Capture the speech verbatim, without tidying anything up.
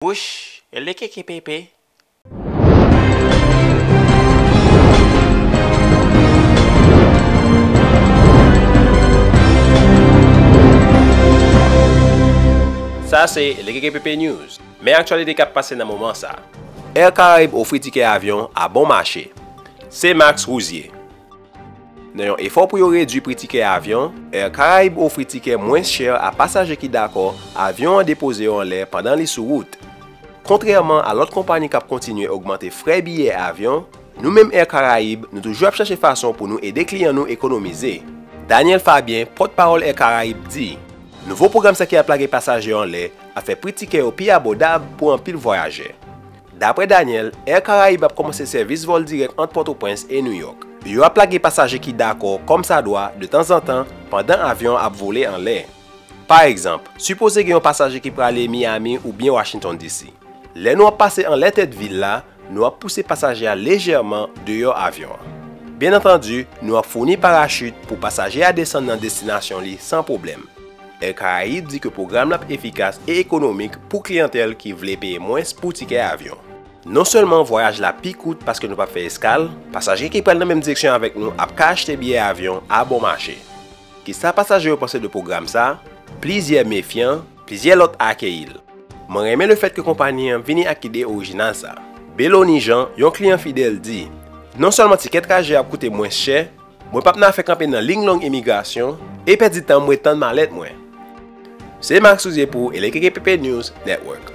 Wouch, elekekepepe. Sa se L K K P P News. Men aktyalite k ap pase nan moman sa. Air Caraïbes ofri tikè avyon a bon mache. Se Max Rouzier. Nan yon efò pou yo redui pri tikè avyon, Air Caraïbes ofri tikè mwens chè a pasaje ki dakò avyon an depoze yo anlè pandan li sou wout. Kontrèman a lòt konpayi k ap kontinye ogmante frè biyè avyon, nou menm Air Caraïbes, nou toujou ap chèche fason pou nou ede kliyan nou ekonomize. Daniel Fabien, pòtpawòl Air Caraïbes, di, nouvo pwogram sa ki ap lage pasaje yo anlè ap fè pri tikè yo pi abòdab pou anpil vwayajè. Daprè Daniel, Air Caraïbes ap kòmanse sèvis vòl dirèk ant Pòtoprens e Nouyòk. Yo ap lage pasaje ki dakò kòmsadwa detanzantan pandan avyon an ap vole anlè. Pa egzanp, sipoze gen yon pasaje ki prale Miami oubyen Washington D C. Lè nou ap pase anlè tèt vil la, nou ap pouse pasaje a lejèman deyò avyon an. Byen antandi, nou ap founi parachit pou pasaje a desann nan destinasyon li san pwoblèm. Air Caraïbes di ke pwogram la ap efikas e ekonomik pou kliyantèl ki vle peye mwens pou tikè avyon. Non sèlman vwayaj la pi kout paske nou p ap fè eskal, pasaje ki pral nan menm direksyon avèk nou ap ka achte biyè avyon a bon mache. Kisa pasaje yo panse de pwogram sa? Plizyè mefyan, plizyè lòt akeyi l. Mwen renmen lefèt ke konpayi an vini ak ide orijinal sa. Belony Jean, yon kliyan fidèl, di, non sèlman tikè trajè ap koute mwens chè, mwen p ap nan afè kanpe nan liy long imigrasyon e pèdi tan mwen tann malèt mwen. Se Max Souzier pou L K K P P News Network.